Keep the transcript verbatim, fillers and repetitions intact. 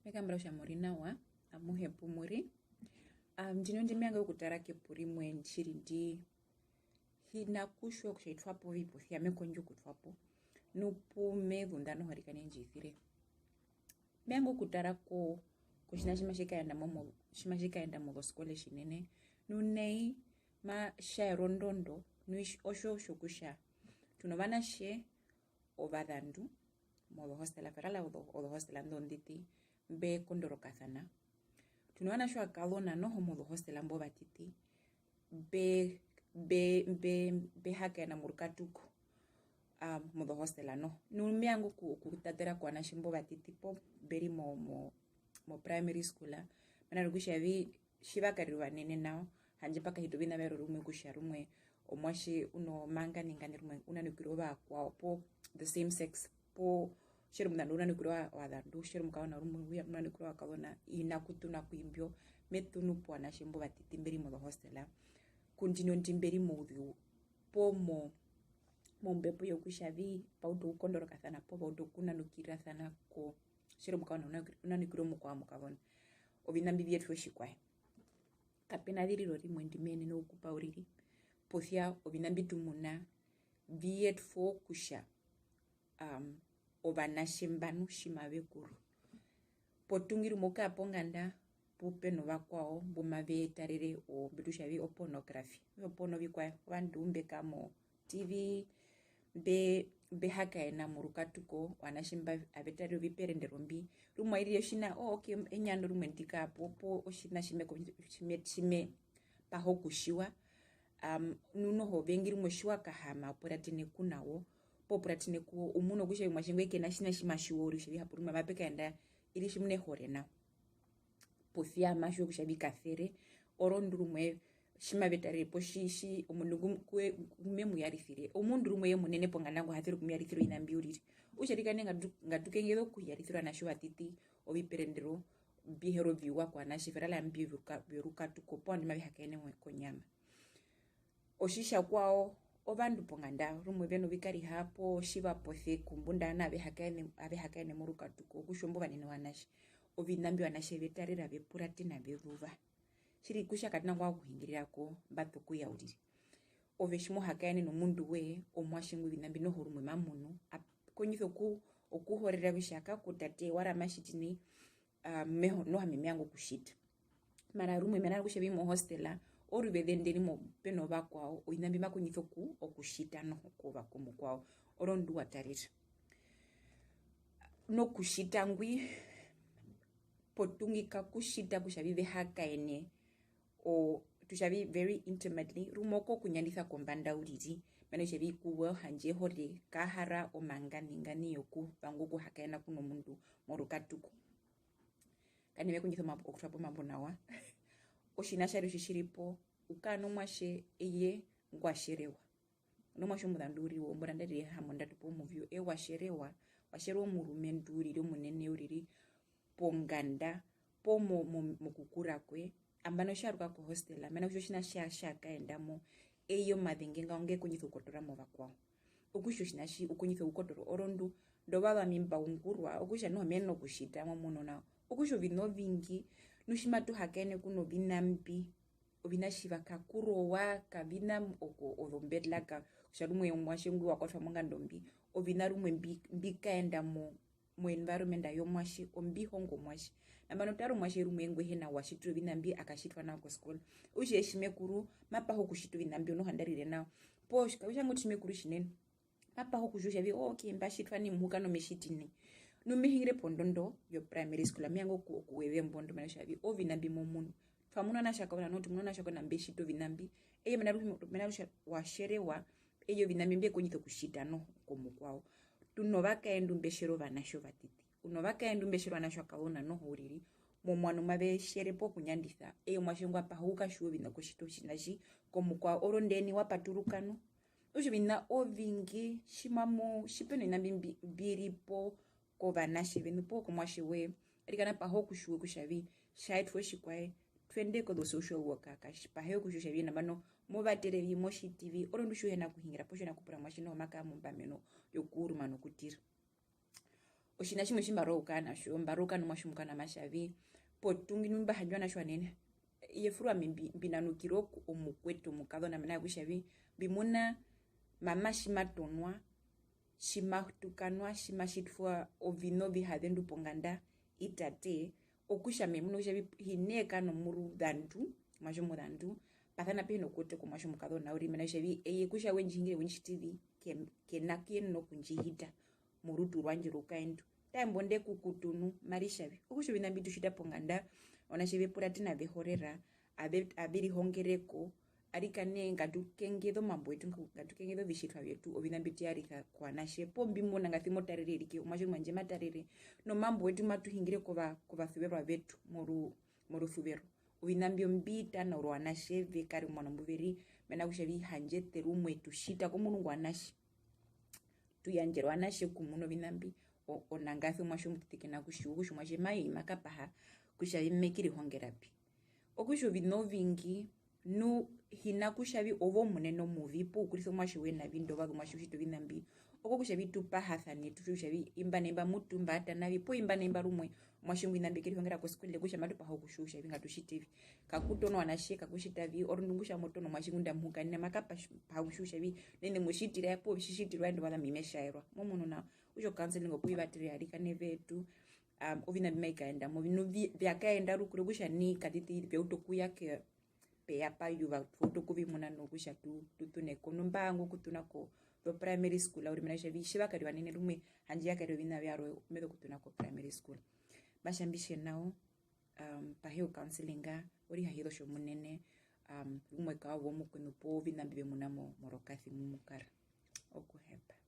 Me kambura kutja mu ri nawa, amuhe pu mu ri. Ah, ndino ndi me vanga okutara kepu rimwe tjiri ndi hi na kutjiwa kutja i twa po vi posia me kondjo okutwa po. Nu pu me zunda noho arikana ndji isire. Me vanga okutara ko, kotjiṋa tji matji kaenda mo, mo, tji matji kaenda mozoskole tjinene. Nu nai ma tjaerwa ondondo, nu otjo, otjo kutja tu novanatje ovazandu mozohostela, verala ozo-, ozohostela nḓo nḓiṱi mbe kondorokasana. Tu novanatje ovakazona noho mozohostela mbo vaṱiṱi mbe, mbe, mbe, mbe hakaena morukatuko, ah, mozohostela noho. Nu me vanga oku-, okutatera kovanatje mbo vaṱiṱi poo mbe ri mo, mo, mo primary school, mena rokutja vi, tji va karira ovanene nao, handje pa kahita oviṋa vyarwe rumwe kutja rumwe omuatje u no manga nengane rumwe u nanukirwa ovakwao poo the same sex poo tje ri omuzandu u nanukirwa ovazandu, tje ri omukazona rumwe u nanukirwa ovakazona, hi na kutuna ku imbyo, me tunu povanatje mbo vaṱiṱi mbe ri mozohostela, ku ndino ndi mbe ri mouzeu poo mo, mombepo yokutja vi, va utu okukondorokasana poo va utu okunanukirasana ko, tje ri omukazona u nanukirwa omukwao omukazona. Oviṋa mbi vi yetwa otjikwaye. Kape na ziriro rimwe ndi me yenene okukupa uriri, posia oviṋa mbi tu muna vi yetwa kutja, um, ovanatje mba nu tji mave kuru. Potuingi rumwe okukara ponganda pu pe novakwao mbu mave tarere o, mbi tu tja vi o pornography, o porno vikwaye, ovandu mbe kara mo T V, mbe, mbe hakaena morukatuko, ovanatje mba ave tarere oviperendero mbi. Rumwe ai rire otjiṋa, oh, okay, enyando rumwe ndi kara po, poo otjiṋa tji me ko-, tji me, tji me paha okutjiwa. Um, nu noho vengi rumwe tji wa kahaama o puratene ku na wo, poo o puratene ku wo, u muna kutja omuatje ngwi ke na tjiṋa tji ma tjiwa uriri kutja vi hapo rumwe mape kaenda, i ri tjimuna ehore nao. Posia ma tjiwa kutja vi kasere, orondu rumwe tji mave tarere po tji, tji, omundu ngu, kwe-, ngu me mu yarisire, omundu rumwe ye munene ponganda ngu ha sere okumuyarisira oviṋa mbi uriri. Okutja arikana ngatu, ngatu kengeze okuyarisira ovanatje ovaṱiṱi oviperendero mbi he ri oviwa kovanatje, verala mbi vyoruka-, vyorukatuko poo mbi mave hakaene konyama. Otjitjakwao, ovandu ponganda rumwe ve novikariha poo tji va pose kombunda ovandu ave hakaene, ave hakaene morukatuko, okutja imbo ovanene ovanatje, oviṋa mbi ovanatje ve tarera, ve puratena, ve zuva. Tjiri kutja katu na ku vanga okuhingirira ko, mba sokuya uriri. Ove tji mo hakaene nomundu woye, omuatje ngwi oviṋa mbi noho rumwe ma munu, a kondjisa oku-, okuhorera kutja kako tate wa rama tjiti nai, ah, me ho-, noho ami me vanga okutjita. Mara rumwe mena rokutja vi mohostela, oruveze ndu ri mo pe novakwao, oviṋa mbi ma kondjisa oku-, okutjita noho kova-, komukwao, orondu wa tarera. Nokutjita ngwi, potuingi kaku tjita kutja vi ve hakaene, o, tu tja vi very intimately, rumwe okokunyandisa kombanda uriri, mena kutja vi ku wo handje ehore ka hara omangani ngani yokuvanga okuhakaena ku nomundu morukatuko. Kandi me kondjisa okutwa po omambo nawa. Otjiṋa tjarwe tji tji ri po, u kara nomuatje eye ngwa tjerewa. Nomuatje omuzandu uriri wozombura nandarire hambondatu poo muvyu, eye wa tjerewa, wa tjerewa omurumendu uriri omunene uriri ponganda poo mo-, mo-, mokukura kwe, nambano tja ruka kohostela, mena rokutja otjiṋa tja, tja kaenda mo, eye omazenge nga nge kondjisa okukotora movakwao. Okutja otjiṋa tji u kondjisa okukotora orondu, ndovazu ami mba ungurwa, okutja noho me yenene okutjita mo muno nao. Okutja oviṋa ovingi, nu tji matu hakaene ku noviṋa mbi, oviṋa tji va kakurowa, kavi na oko-, ozombelaka, kutja rumwe omuatje ngwi wa kwatwa monganda ombi, oviṋa rumwe mbi, mbi kaenda mo, mo environment yomuatje, ombi honga omuatje. Nambano tara omuatje rumwe ngwi hi na wa tjitire oviṋa mbi a katjitwa nao koskole. Okutja eye tji me kuru, ma paha okutjita oviṋa mbyo noho nandarire nao. Poo, ka kutja ngu tji me kuru tjinene. Ma paha okutjiwa kutja vi, oh, okay, mba tjitwa nai muhuka nu me tjiti nai. Nu me hingire pondondo yo primary school, me vanga oku-, okuweza embo ndo, mena rokutja vi, oviṋa mbi mo munu. Twa muna ovanatje ovakazona noho, tu muna ovanatje ovakazona mbe tjita oviṋa mbi. Eye mena rokutja, mena rokutja wa tjerewa, eye oviṋa mbi mbe kondjisa okutjita noho komukwao. Tu novakaendu mbe tjere ovanatje ovaṱiṱi. U novakaendu mbe tjere ovanatje ovakazona noho uriri. Momuano mave tjere poo kunyandisa. Eye omuatje ngwa paha okukatjiwa oviṋa okutjita otjiṋa tji komukwao. Orondu eye nai wa paturuka nu. Okutja oviṋa ovingi tji mamu-, tji pe noviṋa mbi, mbi, mbi ri po kovanatje veṋu poo komuatje woye, arikana paha okutjiwa kutja vi, tja etwa otjikwaye, twende kozo social worker, katji-, paha okutjiwa kutja vi nambano mo vatere vi, mo tjiti vi, orondu tji u hi na kuhungira poo tji u hi na kupura omuatje noho ma kara mombameno yokuuruma nokutira. Otjiṋa tjimwe tji mba rora okukara na tjo, mba rora okukara nomuatje omukwao ma tja vi, potuingi nu mba handjwa na tjo tjinene, eye furu ami mbi-, mbi nanukire oku-, omukwetu omukazona, mena rokutja vi, mbi muna mama tji ma tonwa, tji ma tukanwa, tji ma tjitwa oviṋa ovihazendu ponganda i tate, okutja me munu kutja vi-, hi nee kara nomuzandu, omuatje omuzandu, pasana pe hi na okuwete komuatje omukazona uriri, mena rokutja vi, eye kutja we ndji hingire, we ndji tjiti vi, ke-, ke na kuyenena okundjihita morutu rwandje rukaendu. Tjandje mbo nde kukutu nu, mari tja vi. Okutja oviṋa mbi tu tjita ponganda, ovanatje ve puratena, ve horera, ave-, ave rihongere ko, arikana ngatu kengeze omambo wetu, ngatu kengeze ovitjitwa vyetu, oviṋa mbi tu yarisa kovanatje, poo mbi muna ngasi mo tarere erike, omuatje wandje ma tarere, nomambo wetu matu hingire kova-, kovasuverwa vetu moru-, morusuvero. Oviṋa mbyo mbi tanaura ovanatje ve kare momuano mbu ve ri, mena rokutja vi handje eṱe rumwe tu tjita komurungu ovanatje. Tu yandjere ovanatje okumuna oviṋa mbi, o-, ona ngasi omuatje omuṱiṱi ke na kutjiwa, okutja omuatje ma i ma kapaha kutja vi me kerihongera pi. Okutja oviṋa ovingi, nu hi na kutja vi ove omunene omuvi, poo u kurisa omuatje woye navi, ndovazu omuatje u tjita oviṋa mbi, okokutja vi tu pahasane, tu tjiwe kutja vi imba na imba mu tu mba ṱa navi, poo imba na imba rumwe omuatje ngwi oviṋa mbi ke rihongera koskole, okutja matu paha okutjiwa kutja vi ngatu tjite vi. Kaku tonwa ovanatje, kaku tjita vi, orondu kutja mo tono omuatje ngunda amu hukanena, ma kapaha okutjiwa kutja vi, nene mu tjitira ye, poo tji tjitirwa ye, ndovazu ami me tjaerwa. Mo munu nao, okutja o counseling opu i vatere arikana vetu, um, oviṋa mbi mavi kaenda mo, nu vi-, vya kaenda rukuru, okutja nai katiti vya utu okuya ke-, pe ya payuva, tu utu okuvimuna nokutja tu, tu ṱune ko. Nu mba vanga okuṱuna ko, ko primary school, uriri mena rokutja vi-, tji va kari ovanene rumwe, handje ya kari oviṋa vyarwe, me zu okuṱuna ko primary school. Mba tja mbi tje nao, um, pahe o counseling, orihahiza otjomunene, um, rumwe kaove omukweṋu poo oviṋa mbi ve muna mo, morokasi mu mu kara. Okuhepa.